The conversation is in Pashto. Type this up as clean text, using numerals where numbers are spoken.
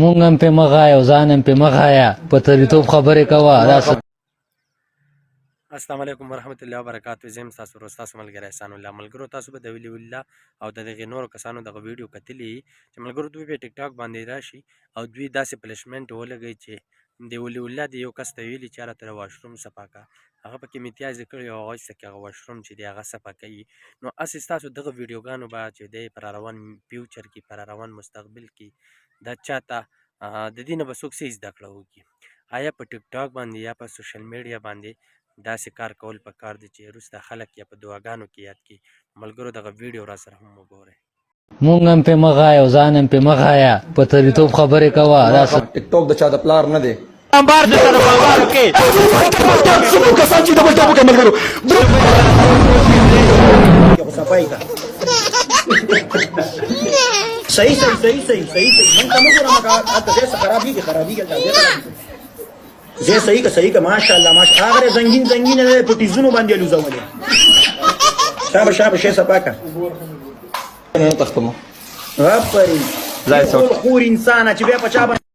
مونږ هم پې مه غایه او ځان هم پې مه غایه، په تریتوب خبرې کوه دا څه. السلام علیکم ورحمت الله وبرکاتو. زم تاسو ورو تاسو ملګری احسان الله. ملګرو، تاسو به د ولی الله او د دغه نورو کسانو دغه ویډیو کتلی چې ملګرو دوی په ټیک ټاک باندې راشي او دوی داسې پلشمنټ ولګي چې د ولی الله د یو کس ته ویلي چې راته واشروم صفا کا، هغه پکې امتیاز کړی او هغه څه کې هغه واشروم چې دی هغه صفا کوي. نو اسې تاسو دغه ویډیوګانو به چې دی پر روان فیوچر کې، پر روان مستقبل کې دا چاته د دې نه به څوک څه زده کړه وکړي؟ آیا په ټیک ټاک باندې یا په سوشل میډیا باندې داسې کار کول پکار دي چې وروسته خلک یا په دعاګانو کې یاد کړي؟ ملګرو، دغه ویډیو را سره هم وګورئ. مونږ هم پې مه غایه او ځان هم پې مه غایه، په تریتوب خبرې کوه دا څه. ټیک ټاک د چا د پلار نه دی. امبار د سره بامبار کې څومره کسان چې ډبل ټاپ وکړي ملګرو. صفائی کا صحیح صحیح صحیح صحیح صحیح صحیح. من ته مګورم کا ته زه خرابي کې خرابي کې زه صحیح کا صحیح کا. ماشاءالله ماشاءالله. هغه زنګین زنګین نه په تیزونو باندې لوزولې. شابه شابه شي، صفا کا. نه تختمو. غفرین ځای څوک خور انسان چې بیا په چا.